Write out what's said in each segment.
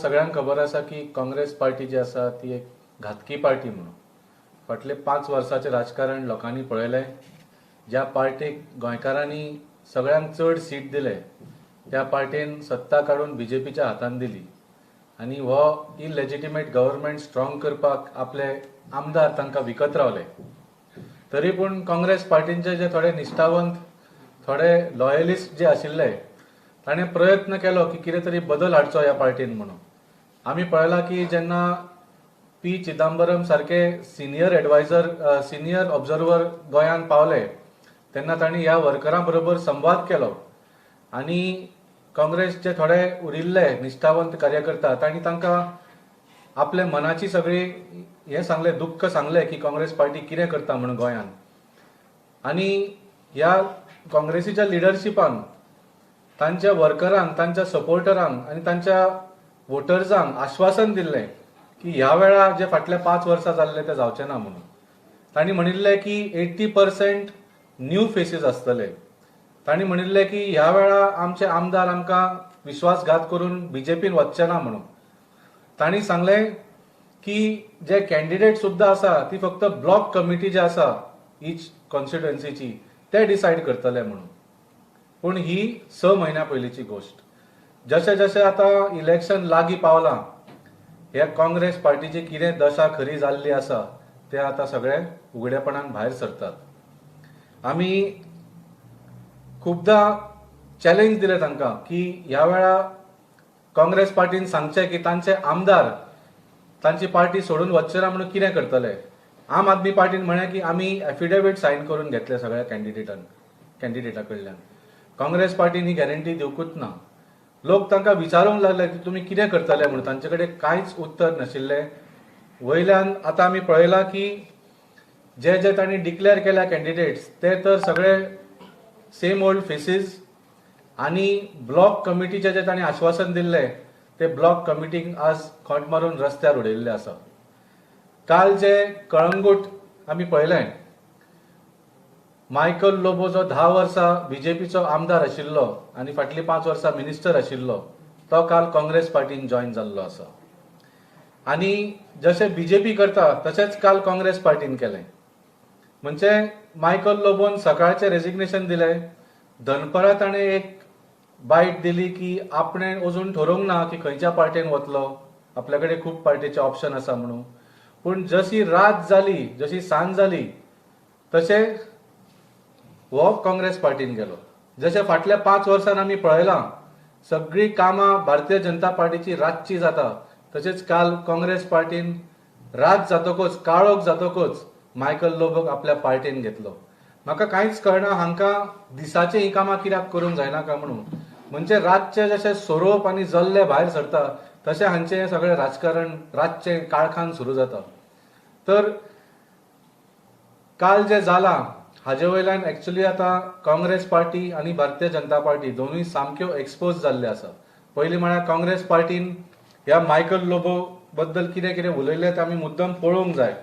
सगळ्यांक खबर आसा की काँग्रेस पार्टी जी आसा ती एक घातकी पार्टी म्हणून. फाटले 5 वर्साचें राजकारण लोकांनी पळयलें. ज्या पार्टीक गोंयकारांनी सगळ्यांक चड सीट दिले त्या पार्टीन सत्ता काडून बीजेपीच्या हातान दिली आनी हो इलेजिटिमेट गव्हर्मेंट स्ट्रॉंग करपाक आपले आमदार तांकां विकत रावले. तरी पूण काँग्रेस पार्टींचे जे थोडे निश्ठावंत, थोडे लॉयलिस्ट जे आशिल्ले ताणें प्रयत्न केलो की कितें तरी बदल हाडचो ह्या पार्टीन म्हणून. आमी पळयलां की जेन्ना पी चिदंबरम सारके सिनियर एडवायझर, सिनियर ऑब्जर्वर गोंयांत पावले तेन्ना तांणी ह्या वर्करां बरोबर संवाद केलो आनी काँग्रेसचे थोडे उरिल्ले निश्ठावंत कार्यकर्ता तांणी तांकां आपले मनाची सगळी हें सांगलें, दुख्ख सांगलें की काँग्रेस पार्टी कितें करता म्हणून गोंयांत. आनी ह्या काँग्रेसीच्या लिडरशिपान तांच्या वर्करांक, तांच्या सपोर्टरांक आनी तांच्या वोटर्सांक आश्वासन दिल्लें की ह्या वेळा जे फाटल्या 5 वर्सां जाल्ले ते जावचे ना म्हणून. तांणी म्हणिल्लें की 80% न्यू फेसीस आसतले. तांणी म्हणिल्लें की ह्या वेळा आमचे आमदार आमकां विश्वासघात करून बीजेपीन वचचे ना म्हणून. तांणी सांगलें की जे कॅन्डिडेट सुद्दां आसा ती फक्त ब्लॉक कमिटी जी आसा इच कॉन्स्टिट्युएन्सीची ते डिसायड करतले म्हणून. पूण ही 6 म्हयन्या पयलींची गोश्ट. जशें जशें आतां इलेक्शन लागीं पावलां ह्या काँग्रेस पार्टीची कितें दशा खरी जाल्ली आसा ते आतां सगळे उगडेपणान भायर सरतात. आमी खुबदां चॅलेंज दिलें तांकां की ह्या वेळा काँग्रेस पार्टीन सांगचें की तांचे आमदार तांची पार्टी सोडून वचचे ना म्हणून कितें करतले. आम आदमी पार्टीन म्हळें की आमी एफिडेवीट सायन करून घेतले सगळ्या कॅन्डिडेटा कडल्यान. काँग्रेस पार्टीन ही गॅरंटी दिवकूच ना. लोक तांकां विचारूंक लागले की तुमी कितें करतले म्हणून, तांचे कडेन कांयच उत्तर नाशिल्लें. वयल्यान आतां आमी पळयलां की जे जे तांणी डिक्लेअर केल्या कॅन्डिडेट्स ते तर सगळे सेम ओल्ड फेसीस आनी ब्लॉक कमिटीचे जे तांणी आश्वासन दिल्लें ते ब्लॉक कमिटीक आज खोंट मारून रस्त्यार उडयल्ले आसा. काल जे कळंगूट आमी पळयलें, मायकल लोबो जो 10 वर्सां बीजेपीचो आमदार आशिल्लो आनी फाटलीं 5 वर्सां मिनिस्टर आशिल्लो तो काल काँग्रेस पार्टीन जॉयन जाल्लो आसा. आनी जशें बीजेपी करता तशेंच काल काँग्रेस पार्टीन केलें. म्हणजे मायकल लोबोन सकाळचें रेजिग्नेशन दिलें, दनपरां ताणें एक बायट दिली की आपणें अजून ठरोवंक ना की खंयच्या पार्टेन वतलो, आपल्या कडेन खूब पार्टीचे ऑप्शन आसा म्हणून. पूण जशी रात जाली, जशी सांज जाली तशें हो काँग्रेस पार्टीन गेलो. जशें फाटल्या 5 वर्सान आमी पळयलां सगळीं कामां भारतीय जनता पार्टीची रातची जाता, तशेंच काल काँग्रेस पार्टीन रात जातकच, काळोख जातकच मायकल लोबोक आपल्या पार्टीन घेतलो. म्हाका कांयच कळना हांकां दिसाचीं हीं कामां कित्याक करूंक जायना काय म्हणून. म्हणजे रातचे जशे सोरोप आनी जल्ले भायर सरता तशें हांचें सगळें राजकारण रातचें काळखान सुरू जाता. तर काल जें जालां हाजे वयल्यान एक्चुली आतां काँग्रेस पार्टी आनी भारतीय जनता पार्टी दोनूय सामक्यो एक्सपोज जाल्ल्यो आसा. पयलीं म्हळ्यार काँग्रेस पार्टीन ह्या मायकल लोबो बद्दल कितें कितें उलयलें तें आमी मुद्दम पळोवंक जाय.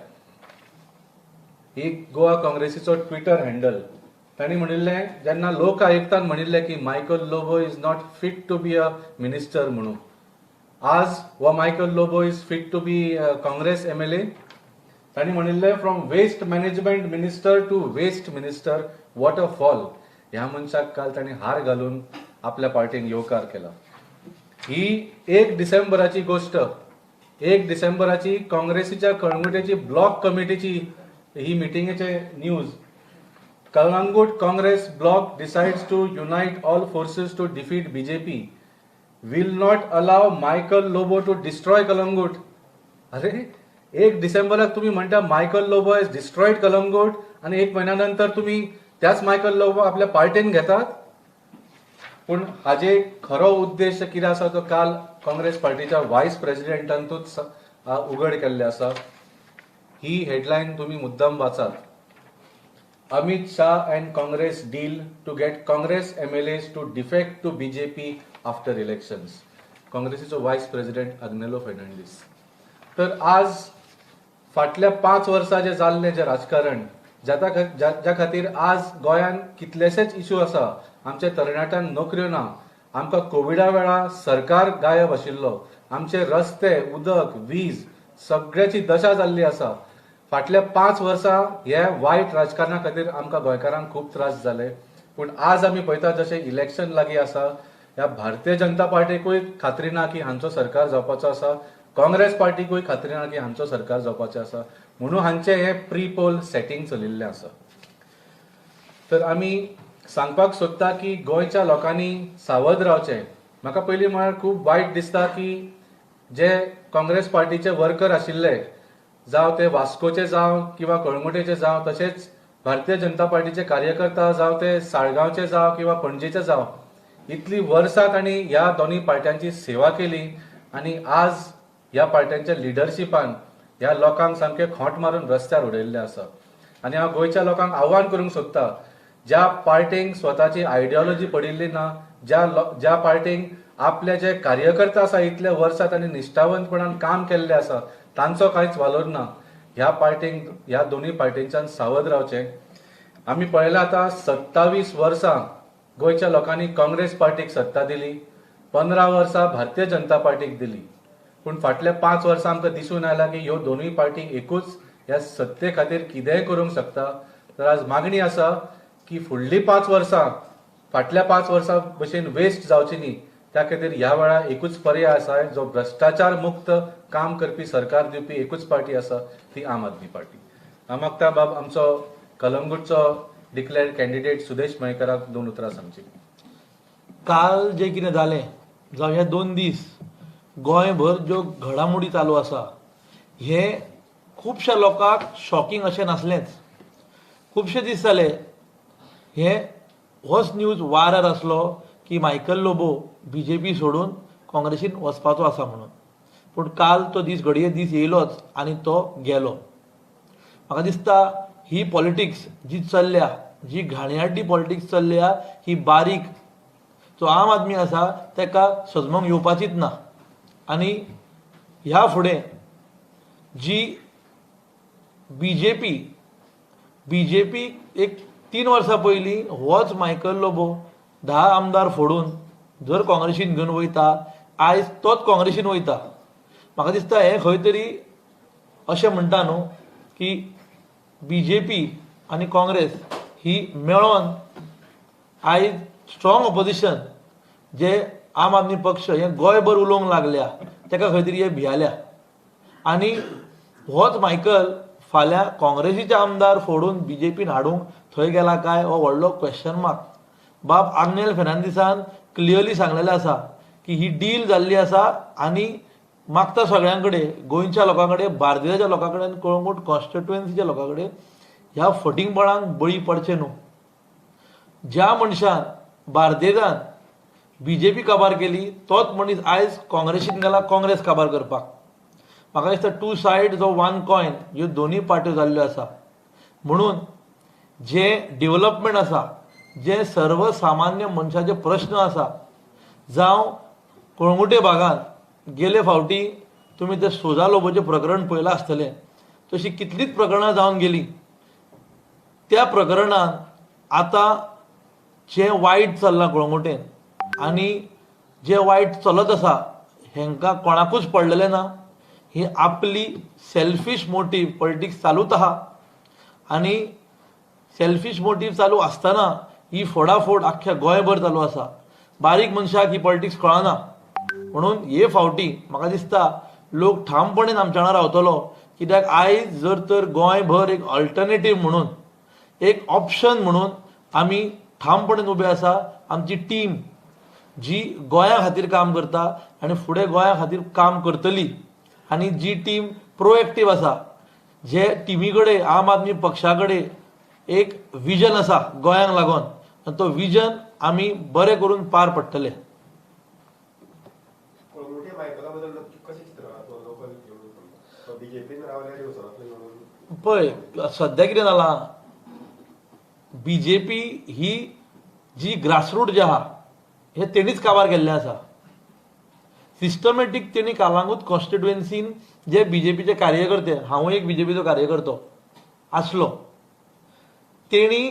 ही गोवा काँग्रेसीचो ट्विटर हँडल, तांणी म्हणिल्लें जेन्ना लोक आयुक्तान म्हणिल्लें की Michael Lobo is not fit to be a minister म्हणून, आज हो Michael Lobo is fit to be Congress MLA. तांणी म्हणिल्लें from waste management minister to waste minister, what a fall. ह्या मनशाक काल तांणी हार घालून आपल्या पार्टीन येवकार केला. ही 1 डिसेंबराची गोश्ट. 1 डिसेंबराची काँग्रेसीच्या कळंगुटेची block कमिटीची he मिटिंगेचे news. Calangute Congress block decides to unite all forces to defeat BJP, will not allow Michael Lobo to destroy Calangute. अरे 1 डिसेंबराक तुम्ही म्हणता Michael Lobo has destroyed Calangute आणि 1 म्हयन्या नंतर तुम्ही त्याच मायकल लोबो आपल्या पार्टीन घेतात. पूण हाजे खरो उद्देश कितें आसा तो काल काँग्रेस पार्टीच्या वायस प्रेसिडेंटांतूच उघड केल्ले आसा. ही हेडलायन तुम्ही मुद्दम वाचात. Amit Shah and Congress deal to get Congress MLAs to defect to BJP after elections. काँग्रेसीचो vice president Agnelo Fernandes. तर आज फाटल्या 5 वर्सां जें जाल्लें जें राजकारण ज्या खातीर आज गोंयांत कितलेशेच इशू आसा. आमच्या तरणाट्यांक नोकऱ्यो ना, आमकां कोविडा वेळार सरकार गायब आशिल्लो, आमचे रस्ते, उदक, वीज सगळ्याची दशा जाल्ली आसा. फाटल्या 5 वर्सां हे वायट राजकारणा खातीर आमकां गोंयकारांक खूब त्रास जाले. पूण आज आमी पळयता जशें इलेक्शन लागीं आसा, ह्या भारतीय जनता पार्टीकूय खात्री ना की हांचो सरकार जावपाचो आसा, काँग्रेस पार्टीकूय खात्री ना की हांचो सरकार जावपाचें आसा, म्हणून हांचें हें प्री पोल सेटींग चलिल्लें आसा. तर आमी सांगपाक सोदता की गोंयच्या लोकांनी सावध रावचें. म्हाका पयलीं म्हळ्यार खूब वायट दिसता की जे काँग्रेस पार्टीचे वर्कर आशिल्ले, जावं ते वास्कोचे जावं किंवा कळंगुटेचे जावं, तशेंच भारतीय जनता पार्टीचे कार्यकर्ता जावं ते साळगांवचे जावं किंवा पणजेचे जावं, इतली वर्सां तांणी ह्या दोनूय पार्ट्यांची सेवा केली आनी आज ह्या पार्ट्यांच्या लिडरशिपान ह्या लोकांक सामकें खोंट मारून रस्त्यार उडयल्लें आसा. आनी हांव गोंयच्या लोकांक आव्हान करूंक सोदता, ज्या पार्टींक स्वताची आयडियोलॉजी पडिल्ली ना, ज्या पार्टींक आपले जे कार्यकर्ता आसा इतल्या वर्सां तांणी निश्ठावंतपणान काम केल्लें आसा तांचो कांयच वालोर ना, ह्या पार्टींक, ह्या दोनूय पार्टींच्यान सावध रावचें. आमी पळयलां आतां 27 वर्सां गोंयच्या लोकांनी काँग्रेस पार्टीक सत्ता दिली, 15 वर्सां भारतीय जनता पार्टीक दिली, पूण फाटल्या 5 वर्सां आमकां दिसून आयलां की ह्यो दोनूय पार्टी एकूच ह्या सत्ते खातीर कितेंय करूंक शकता. तर आज मागणी आसा की फुडलीं 5 वर्सां फाटल्या 5 वर्सां भशेन वेस्ट जावची न्ही, त्या खातीर ह्या वेळार एकूच पर्याय आसा, जो भ्रश्टाचार मुक्त काम करपी सरकार दिवपी एकूच पार्टी आसा, ती आम आदमी पार्टी. हांव मागता बाब आमचो कलंगूटचो डिक्लेअर्ड कॅन्डिडेट सुदेश मयेकराक 2 उतरां सांगची. काल जे कितें जालें जावं हे 2 दीस गोंयभर ज्यो घडामोडी चालू आसा हे खुबश्या लोकांक शॉकिंग अशें नासलेंच. खुबशे दीस जाले हे होच न्यूज वाऱ्यार आसलो की मायकल लोबो बीजेपी सोडून काँग्रेसीन वचपाचो आसा म्हणून, पूण काल तो दीस घडये दीस येयलोच आनी तो गेलो. म्हाका दिसता ही पॉलिटिक्स जी चल्ल्या, जी घाणयारडी पॉलिटिक्स चल्ल्या, ही बारीक जो आम आदमी आसा ताका सजमोंक येवपाचीच ना. आनी ह्या फुडें जी बीजेपी एक 3 वर्सां पयलीं होच मायकल लोबो 10 आमदार फोडून जर काँग्रेसीन घेवन वयता, आयज तोच काँग्रेसीन वयता. म्हाका दिसता हें खंय तरी अशें म्हणटा न्हू की बीजेपी आनी काँग्रेस ही मेळोन आयज स्ट्रॉंग ऑपोजिशन जे आम आदमी पक्ष हे गोंयभर उलोवंक लागल्या ताका खंय तरी हे भियाल्या. आनी होच मायकल फाल्यां काँग्रेसीचे आमदार फोडून बीजेपीन हाडूंक थंय गेला काय हो व्हडलो क्वेश्चन मार्क. बाब आग्नेल फेर्नांदीसान क्लियरली सांगलेलें आसा की ही डील जाल्ली आसा आनी मागता सगळ्यां कडेन, गोंयच्या लोकां कडेन, बार्देसाच्या लोकां कडेन, कळंगूट कॉन्स्टिट्युएन्सीच्या लोकां कडेन ह्या फटींगपणाक बळी पडचें न्हू. ज्या मनशान बार्देसान बीजेपी काबार केली तोच मनीस आयज काँग्रेसीन गेला काँग्रेस काबार करपाक. म्हाका दिसता 2 सायड्स ऑफ 1 कॉयन ह्यो दोनूय पार्ट्यो जाल्ल्यो आसा. म्हणून जे डेवलपमेंट आसा, जे सर्वसामान्य मनशाचे प्रश्न आसा, जावं कळंगुटे भागान गेले फावटी तुमी ते सोजा लोबोचें प्रकरण पळयलां आसतलें, तशी कितलींच प्रकरणां जावन गेलीं. त्या प्रकरणान आतां जें वायट चल्लां कळंगुटेन आनी जें वायट चलत आसा हेंकां कोणाकूच पडलेलें ना. ही आपली सेल्फीश मोटीव पॉलिटिक्स चालूच आहा आनी सेल्फीश मोटीव चालू आसतना ही फोडाफोड आख्ख्या गोंयभर चालू आसा. बारीक मनशाक ही पॉलिटिक्स कळना. म्हणून हे फावटी म्हाका दिसता लोक ठामपणेन आमच्या वांगडा रावतलो, कित्याक आयज जर तर गोंयभर एक अल्टरनेटीव म्हणून, एक ऑप्शन म्हणून आमी ठामपणेन उबे आसा. आमची टीम जी गोंया खातीर काम करता आनी फुडें गोंया खातीर काम करतली आनी जी टीम प्रोएक्टीव आसा, जे टिमी कडेन आम आदमी पक्षा कडेन एक विजन आसा गोंयांक लागून, आनी तो विजन आमी बरें करून पार पडटले. पळय सद्या कितें जालां, बीजेपी ही जी ग्रासरूट जे आहा हे तेणीच काबार केल्लें आसा. सिस्टमॅटीक तेणी कालांगूट कॉन्स्टिट्युएन्सीन जे बीजेपीचे कार्यकर्ते, हांवूय एक बीजेपीचो कार्यकर्तो आसलो, तेणी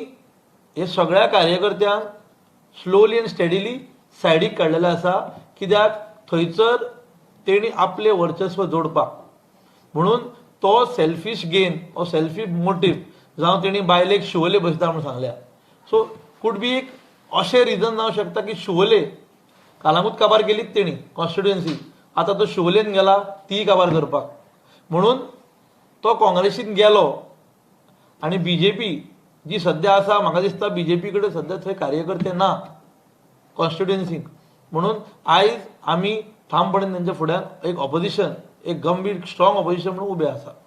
हे सगळ्या कार्यकर्त्यांक स्लोली आनी स्टेडिली सायडीक काडलेले आसा. कित्याक थंयसर तेणी आपलें वर्चस्व जोडपाक. म्हणून तो सेल्फीश गेन हो सेल्फीश मोटीव जावं तेणी बायलेक शिवोले बसयता म्हणून सांगल्या. सो could be एक अशें रिजन जावं शकता की शिवोले कालांगूट काबार केलीच तेणी कॉन्स्टिट्युएन्सी, आतां तो शिवोलेन गेला ती काबार करपाक, म्हणून तो काँग्रेसीन गेलो. आनी बीजेपी जी सद्या आसा, म्हाका दिसता बीजेपी कडेन सद्या थंय कार्यकर्ते ना कॉन्स्टिट्युएन्सीक, म्हणून आयज आमी ठामपणे तेंच्या फुड्यान एक ऑपोजिशन, एक गंभीर स्ट्रॉंग ऑपोजिशन म्हणून उबे आसा.